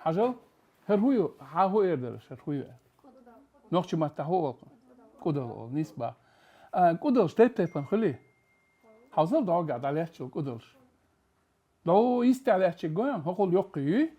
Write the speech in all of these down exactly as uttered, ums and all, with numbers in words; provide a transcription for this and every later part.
Хьажал, хӀара хӀу ю, хьа хӀу эр дараш, хӀара хӀу ю? Нохчий маттахь хӀу олу? КӀудал олу, нийса боху. А, кӀудалш тайп-тайпана хуьлий? Хьовсал дӀогахь дӀалаьттачул кӀудалш. ДӀо йистехь лаьттачиг гой, хӀокхул йоккхий юй?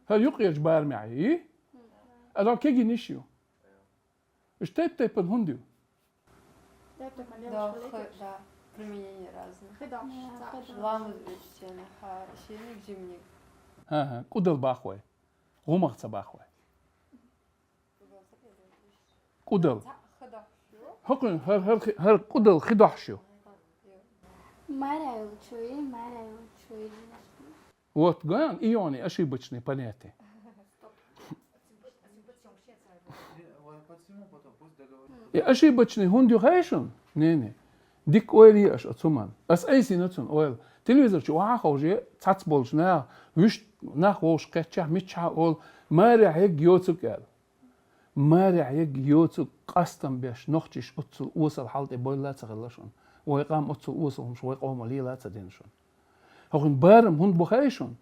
ХӀара юккъерчу барамехь юй? А дӀо кегийнаш ю? Уьш тайп-тайпана хӀунда ю? Тайп-тайпана лелаш Да, хила х-, да, применение разное. Хидохш, Да, цхьаъ. Хидохш. Ламаз уьстенах, а, шениг, жимниг. ХӀан-хӀа, кӀудал боху вай. ГӀумах ца боху вай. КӀудал. ХӀокхуьн, хӀар, хӀар, хӀар кӀудал хидохш ю. Маря йолчуй, маря йолчуй. Вот, ган, и они ошибочные понятия. И ошибочный хӀунда ю хаьий шуна? Не, не. Дика ойла е аша оцу хӀуманна. Ас айсина цунна ойла. Телевизор чу охьа а ховше, цхьацца болчу наха, вуьш нах вовшах кхеччахь, миччахьа олу, марехь егга йоцург аьлла. Марехь егга йоцург къастам беш, нохчаш оццул осал хьал тӀе бойла а ца хилла шуна. Вай къам оццул осал хӀумаш вай къоман лела а ца дина шуна. ХӀокхуьнан барам хӀунда бу хаьий шуна?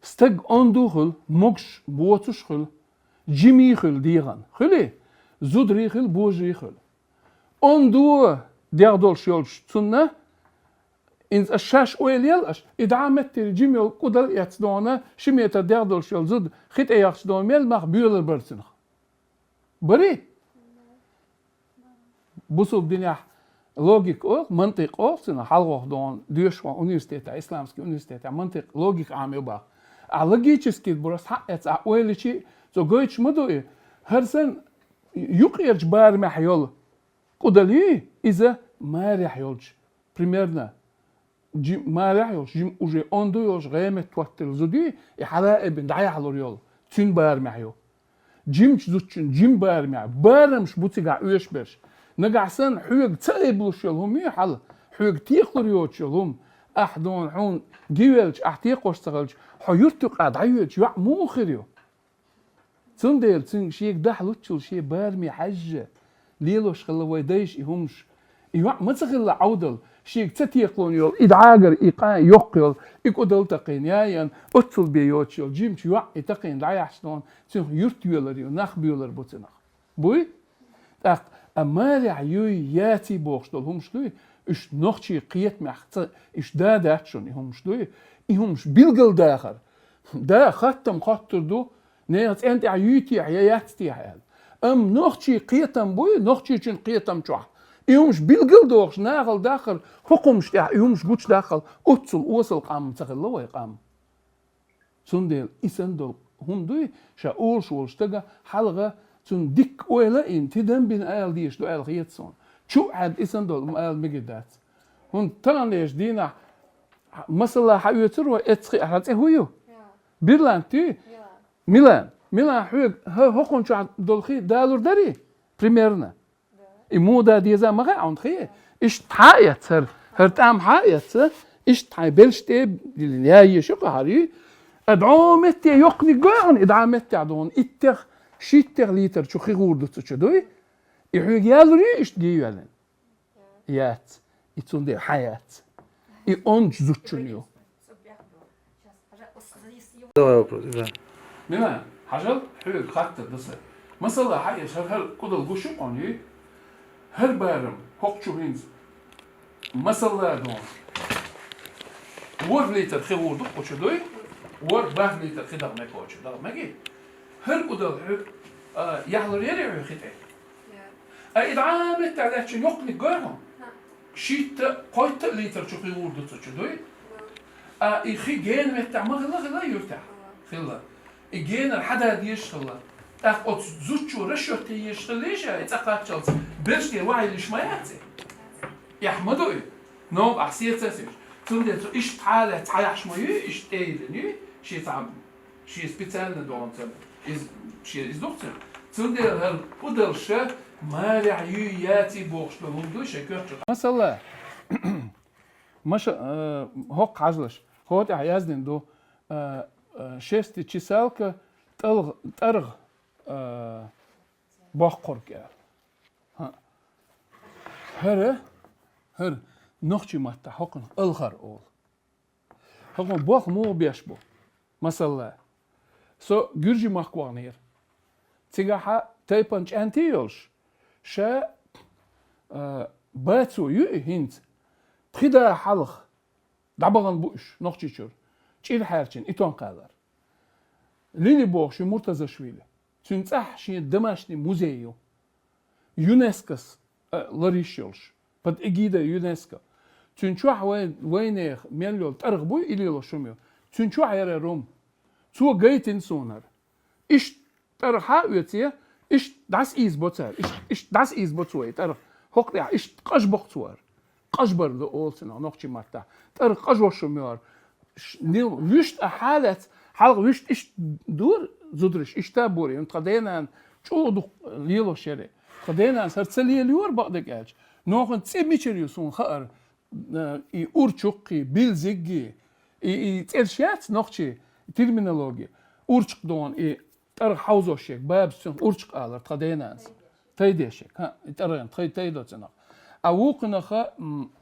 Стаг онда а хуьлу, могуш, боцуш а хуьлу, жимий а хуьлу дегӀан. Хуьлий? Зударий а хуьлу, божарий а хуьлу. Онда дегӀ долуш йолчу цунна, инза аш шаьш ойла ел аш, и дӀа а меттера жима йолу кӀудал эцна догӀана, ши метр дегӀ долуш йолу зуда хи тӀе яхча догӀана мел мах боьлар бара цуьнах. Барий? Бусулба динехь логика олу, мантикъ олу цунах, хьалхох догӀана доьшуш ван университетехь, исламский университетехь мантикъ, логика Ӏамайо боху. Ахь логически бурас хьаэца, ахь ойла йичи, цо гойтуш ма ду и. ХӀара санна юккъерчу барамехь йолу кӀудал юй, иза марехь йолчу, примерно, жим-, марехь йолуш, жим уже онда йолуш гӀеметтахӀоттаелла зуда юй, и хьала а эбина дӀаяхьалур йолу, цуьнан барамехь ю. Жимачу зудчун жима барамехь, барамаш бу цигахь оьшуш берш. Нагахь санна хьоьга ца эбалуш йолу хӀума юй хьала, хьоьга текхалур йоцуш йолу хӀума, ахь дона хьуна гивелча, ахь текхош ца хилча, хьо юрт юкъа дӀайоьдуш йоӀ муха хир ю? Цундела цуьнга шега дахьа луччул шен бараме хьаьжжа, лелош хилла вай дайша и хӀумаш. И йоӀ ма ца хилла Ӏовдал, шега ца текхалур йолу и дӀагара, и къа йоккха йолу, и кӀудал такхийна яйан, оццул бен йоцуш йолу жимачу йоӀ и такхийна дӀаяхьча дона, цуьнах юрт йоьлар ю, нах боьлар бу цуьнах. Буй? ТӀаккха, а марехь юй, яций бохуш долу хӀумаш дуй, уьш нохчийн кхетамехь ца, уьш да дац шуна и хӀумаш дуй, и хӀумаш билгалдахар. Да, хаттам хоттур ду, нехан цӀен тӀехь юй техьа я яц техьа аьлла. Амма нохчийн кхетам буй, нохчичун кхетам чохь. И хӀумаш билгалдохуш нахала дахар, хӀокху хӀумаш тӀехь и хӀумаш гучудаххал, оццул осал къам ца хилла вай къам. Цундела и санна долу хӀума дуй, ша олуш волу стага хьалха цунна дикка ойла а йина, тидам бина ала дезаш ду аьлла хета суна. Чу а хьаьдда и санна долу хӀума ала мегар дац. ХӀунда таханлерчу дийнахь, масала, хьан оьцур вай эццахи, хьан цӀе хӀун ю? Бирлант ю? Милан. Милан, хьоьга хӀо-, хӀокхунна чохь долу хи далур дарий? Примерно. И муха да деза ма хаьа хьуна хи. Иштта хьа а эцна хӀара, хӀара тӀам хьа а эцна, иштта хьайн белш тӀе а диллина, я еша кху хӀара ю. А дӀо метте йоккханиг гой хьуна, и дӀа меттехь догӀун, иттех, шиттех литр чу хи гӀур ду цу чу дуй? И хьоьга ялур ю иштта гий йоьллина? Яц. И цундела хьан яц? И онда зудчун ю. Давай вопрос, да. Милан, хьажал, хьоьга хаттар ду сан. Масала, хьан эша хӀара, хӀара кӀудал гуш ю къонуй? ХӀара барам, хӀокху чу хӀинца. Масала, дон. ВорхӀ литр хи гӀур ду кху чу дуй? ВорхӀ бархӀ литр хи дагӀа мега кху чу, дагӀа меги? ХӀара кӀудал хьоьга, а, яхьлур яри хьоьга хи тӀе? А и дӀа меттехь лаьттачун йоккханиг гой хьуна? Шийтта, кхойтта а литр чу хи гӀур ду цу чу дуй? А и хи гена меттехь ма хилла, хилла юртехь? Хилла. И генара хьан да дезаш хилла. ТӀаккха оцу зудчо расчет е езаш хилла ша, и цӀа кхаччалц белш тӀе ваьхьилиш ма яц и? Эхь ма ду и? Ногу ахь сецас еш. Цундела цо иштта хьалаьцна хьаяхьаш ма юй, иштта тӀейиллина юй, шен цхьа Шен специально догӀун ца, из, шен из ду-кх цуьнан. Цундела хӀара кӀудалша марехь юй яций бохуш долу хӀума ду шайн коьрта чу. Масала, маша, э, хӀокху хьажалаш, хӀо тӀехь яздина ду, э, э, шерстечесалка, тӀалгӀ-, тӀаргӀа, э, боккхург аьлла. ХӀа. ХӀара, хӀара, нохчийн маттахь хӀокхунах алхар олу. ХӀокхунах болх муха беш бу? Масала, Со Гуьржийн махка ваханера. Цигахьа тайпан чӀанти йолуш, ша, а, бацо ю и хӀинца. Пхи да хьалха дӀабахана бу уьш Нохчийчуьра, чӀир хьаьрчина, Итон-кхалара. Лили бохуш ю Муртазашвили. Цуьнан цӀахь шен домашний музей ю. ЮНЕСКОс, а, ларйиш йолуш, под эгидой ЮНЕСКО. Цуьнан чохь вай, вайнехан мел йолу тӀаргӀа буй, и лелош хӀума ю. Цуьнан чохь яра хӀума. Цо гайтина суна хӀара. Иштта тӀаргӀа хьа а оьций, иштта дӀасаийзабо цара, иштта, иштта дӀасаийзабо цо и тӀаргӀа. ХӀокху тӀехь иштта къажбокху цо хӀара. Къажбар ду олу цунах нохчийн маттахь. ТӀаргӀа къажош хӀума ю хӀара. Ш-, нил-, вуьшта а хьалаьцна, хьалха вуьшта иштта дора зудараш, иштта а бора, тхан денана чӀогӀа дукха лелош яра. Тхан денанас хӀара ца лелайора, бакъдерг аьлча. Нохчийн цӀе мичара ю суна хаьара, э, и урчукх, и билзиг, и, и цӀераш яц нохчийн терминологи. Урчукх дона и тӀаргӀа хьовзош ерг, бабас цунах урчукх алара тхан денанас. Тайдеш ерг, хӀа, и тӀаргӀан тхай тайдо цунах. А вукхунаха, м,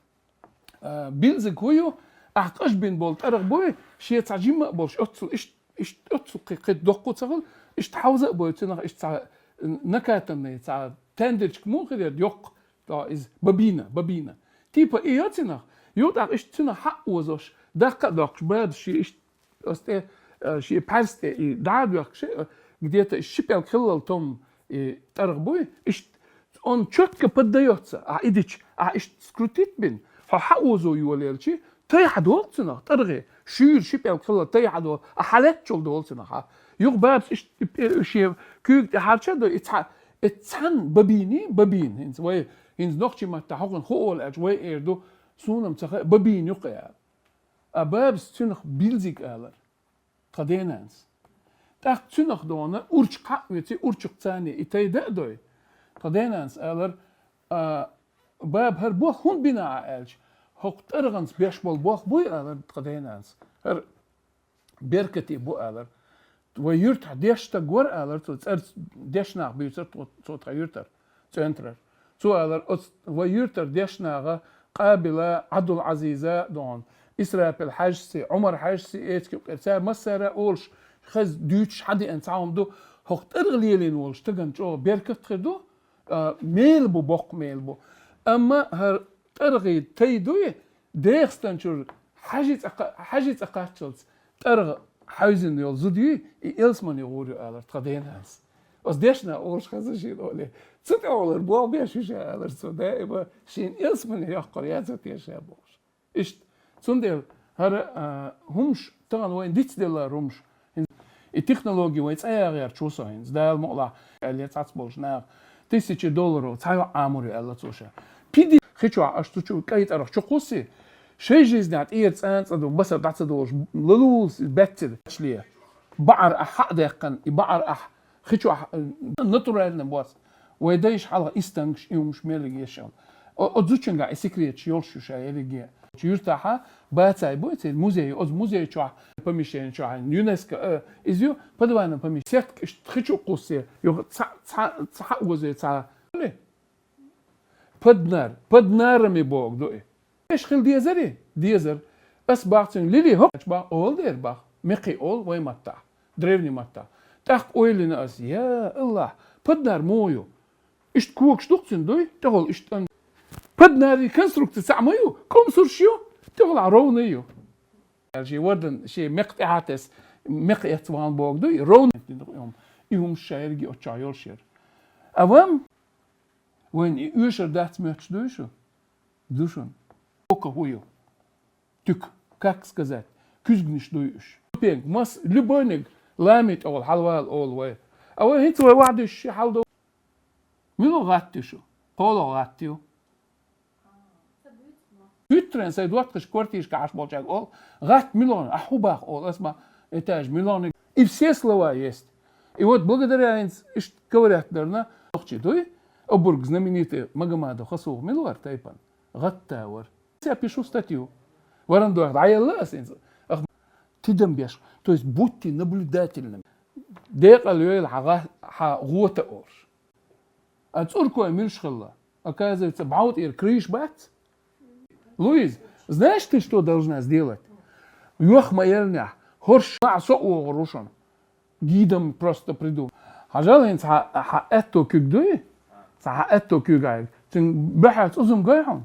а, билзиг хӀун ю, ахь къажбина болу тӀаргӀа буй, шен цхьа жимма а болуш, оццул иштта, иштта оццул кхин, кхин доккха ца хуьлу, иштта хьовза а бой цунах, иштта цхьа накатанный, цхьа тендерчик муха хир яра, йоккха, то иза бобина, бобина. Типа и йо цунах, ю тӀаккха иштта цунах хьа а озош, даккха а доккхуш, бабас шен иштта Оцу тӀе, э, шен пхьаьрса тӀе и дӀа а доьхкуш, э, где-то ши пӀелг хиллал том и тӀаргӀа буй, иштта он чётко поддаётся, а и дича, а иштта скрутить бина, хьо хьаозо йолаелчи, тай хьадолу цунах, тӀаргӀе, шуьйра ши пӀелг хиллал тай хьадолу, а хьалеттачул долу цунах, а. Юха бабас иштта, э, шен куьйга тӀе хьарча а до, и цхьа, и цхьаьна бабини, бабин, хӀинца вай, хӀинца нохчийн маттахь хӀокхунна хӀун олу аьлча, вай эр ду, суна-м ца хаьа, бабин ю-кх аьлла. А бабас цуьнах билзиг алара тхан денанас. ТӀаккха цуьнах дона урчукх хьа а оьций, урчукх царний и тайда а дой. Тхан денанас алара, а, баба, хӀара болх хӀунда бина ахь аьлча, хӀокху тӀаргӀанца беш болу болх буй алара тхан денанас. ХӀара беркате бу алара. Вай юьртахь дешна стаг вара алара, цо цӀарца дешна нах буьйцура тхо, цо тхан юьртара, центрара. Цо алара, оцу вай юьртара дешна наха Къабила, Ӏабдул-Ӏазиза а дона, Исрапил-хьаьжси, Ӏумар-хьаьжси, эциг юккъера, цара массара а олуш, хаза дуьйцуш хьадеана цхьа хӀума ду, хӀокху тӀаргӀа лелийна волу стагана чӀогӀа беркат хир ду, а, мела бу, боккха мела бу. Амма хӀара тӀаргӀий тай дуй, Дехстанчуьра хьаьжи цӀа кха-, хьаьжи цӀа кхаччалц тӀаргӀа хьаьвзина йолу зуда юй, и ялсамане гӀур ю алара тхан денанас. Оцу дешна олуш хаза шена олий. Цу тӀе олар болх беш ю ша алара цо, даима шена ялсамане йоккхур яц те ша бохуш. Иштта. Цундела хӀара, а, хӀумаш тахана вайна дицделла хӀумаш. И технологи вай цӀа ягӀерчу ву со хӀинца, Дала мукъалахь, аьлла цхьацца болчу наха. Тысяча долларов цхьа йоӀ Ӏамор ю аьлла цо ша. Пиди хи чохь аша цу чу кӀай тӀаргӀа чу кхуссий, шайн жизнехь тӀера цӀа-цӀа ду, басар дӀа ца долуш, лалула баьццира чле. БаӀар ахь хьа а даьккхина, и баӀар ахь хи чохь, э, натуральный бос. Вай дайша хьалха и стангаш, и хӀумаш меллиг еш хьуна. О, оцу зудчуьнгахь и секреташ йолуш ю ша ерриге. Юьртахьа бацай бу, церан музей, оцу музей чохь, помещение чохь, ЮНЕСКО, э, иза ю, подвальный помещение, сетка иштта хи чу кхуссий, юха цхьа, цхьа, цхьа озий, цхьа. Поднар, поднарами боху ду и. Эш хила дезарий? Дезар. Ас бах цуьнга, лили, хӀокху бах, олу дера бах. Мекхий олу вай маттахь, древний маттахь. ТӀаккха ойла йина ас, я Аллах, поднар муха ю? Иштта когаш ду-кх цуьнан, дуй? ТӀехула иштта ан-, поднарий конструкция цхьаъ ма ю, комсурш ю, тӀехула ровный ю. Шен вардан, шен мекх тӀаьхьа тесна, мекх эцна ван боху дуй, ровный. И хӀумаш ша ерриге оцу чохь йолуш яра. А вам? Вайн и оьшар дац моьттуш дуй шу? Ду шуна. Ока хӀу ю? Туьк, как сказать, куьзганаш дуй уьш. Ступенька, мас, любойниг, лами тӀехула хьалавала олу вай. А вай хӀинца вай вахьдуьйш ши хьал ду. Мила гӀатта ю шу? КхоалгӀа гӀатта ю. Уьттарен сайн доттагӀаш квартирашка Ӏаш болчаьрга олу, гӀатта мила гӀо-, а хӀун бах олу, ас ма этаж мила гӀо-, и все слова есть. И вот благодаря хӀинца иштта ковырять дарна, нохчий дуй, обург знаменитый Магомадов Хасугов мила вара тайпан? ГӀатта вара. Я пишу статью. Варан дойх дӀаелла ас хӀинца. Ах, тидам беш. То есть будьте наблюдательными. Декъал йойла хьан гӀа-, хьан гӀота олуш. А цӀуркой муьлш хилла? Оказывается, бӀов тӀера крыша бац? Луиза, знаешь, ты что должна сделать? Йох ма елнехь, хӀорш маӀа со а вогӀур ву шуна. Гидом просто придумал. Хьажал, хӀинца хьа, хьа аьтто куьг дуй? Цхьа хьа аьтто куьг Ӏайг. Цуьнан бухьа цӀузам гой хьуна?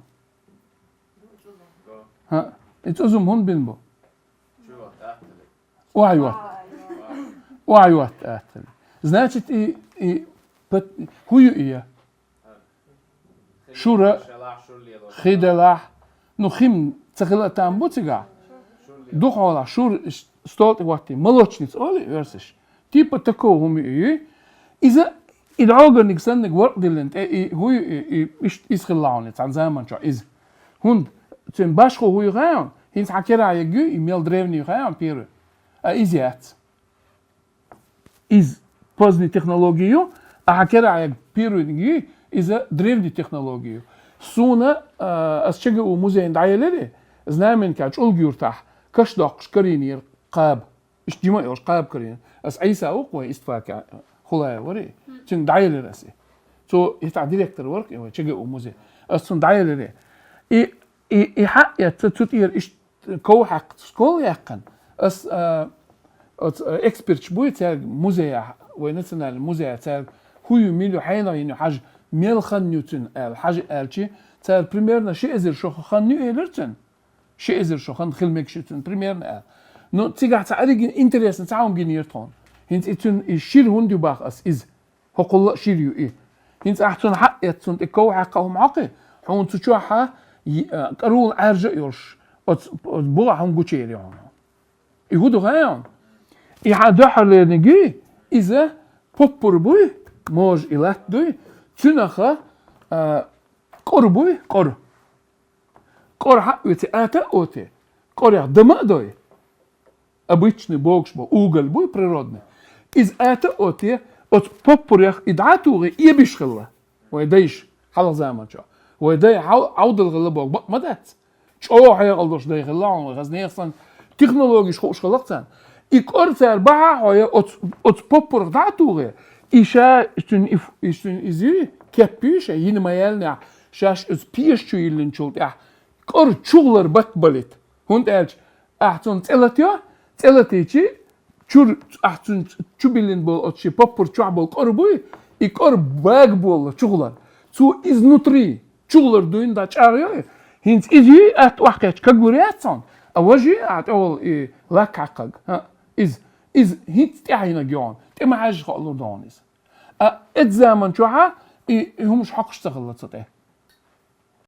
ХӀа? И цӀузам хӀунда бина бу? Охьайотта. Охьайотта аьттали. Значит, и, и пот-, хӀу ю и я? Шура, хи делахь, ну, хим ца хила там бу цигахь. Духхьалахь шура ш-, стол тӀе хӀоттий, молочница олий оьрсаша. Типа такого хӀума ю и. Иза и дӀогарниг санниг варкъ диллина тӀе, и хӀу ю и, и иштта иза хилла хьуна цхьана заман чохь иза. ХӀунда цуьнан башхо хӀу ю хаьий хьуна? ХӀинца хьан керахь яггий, и мел древний ю хаьий хьуна первый? А иза яц. Иза поздний технологи ю, а хьан керахь ягга первыйниг ю, иза древний технологи ю. Суна, а, ас ЧГУ музейна дӀаелира, Знаменка чӀулга юртахь, каш доккхуш карийнера кхаба. Иштта жима а йолуш кхаба карийна. Ас Ӏийса ву-кх вайн истфака Хулаев вари. Цуьнга дӀаелира ас и. Цо хӀетахь директор вара-кх и вайн ЧГУ музей. Ас цунна дӀаелира. И И, и хьаъ эцца цу тӀера иштта ков хьаькхна, скол яьккхина. Ас, а, оцу, а, эксперташ буй цаьрга музеяхь, вай национальный музеяхь цаьрга хӀу ю, мила ю, хьенах йина ю хьажа, мел хан ю цуьнан аьлла, хьажа аьлчи, цара примерно ши эзар шо хан ю элира цуьнан. Ши эзар шо хан хила мегаш ю цуьнан, примерно аьлла. Ну, цигахь цхьа оригин-, интересно цхьа хӀума гинера тхуна. ХӀинца и цуьнан и шира хӀунда ю бах ас иза? ХӀокхулла а шира ю и. ХӀинца ахь цунна хьаъ эцца, цунна тӀе ков хьаькхна хӀума хьокхий, хьуна цу чохь хьан, и, а, кӀарул Ӏаьржа а йолуш, оцу, оцу бухахь хӀума гучуйийр ю хьуна. И хӀун ду хаьий хьуна? И хьан дуьххьарлерниг юй, иза поппур буй, можа и латта дуй, цуьнах, а, кӀор буй, кӀор. КӀор хьаъ оьций, ата а оти, кӀорех дама а дой. Обычный богуш бо, уголь буй природный. Иза ата а оти, оцу поппурех и дӀа а тухий, эбиш хилла. Вай дайша, хьалха заман чохь. Вай дай хьал-, Ӏовдал хилла боху бакъ ма дац. ЧӀогӀа хьекъал долуш дай хилла хьуна, хаза нехан санна технологиш хууш хилла-кх царна. И кӀор цара бахьа а хьой, оцу, оцу поппурех дӀа а тухий, и ша, и цуьнан и ф-, и цуьнан иза юй, кеп юй ша, йина ма яьллинехь, шаьш оцу пеша чу йиллинчул тӀаьхьа, кӀор чухула бат балийта. ХӀунда аьлча, ахь цунна цӀе латайо, цӀе латийчи, чуьра, ахь цуьнан чу биллина болу оцу шен поппур чохь болу кӀор буй, и кӀор бага болу чухула. Цо изнутри, чухула дуьйна дӀа чӀагӀйо и. ХӀинца иза юй, атта охьакхетча, каглур яц хьуна. А важа юй, ахь тӀехула и лак хьаькхнарг. ХӀаъ, иза, иза хӀинца тӀаьхьенаг ю хьуна. ТӀе ма хьаьжжа хуур ду хьуна иза. А, эцу заман чохьа и, и хӀумаш хьокхуш ца хилла цу тӀе.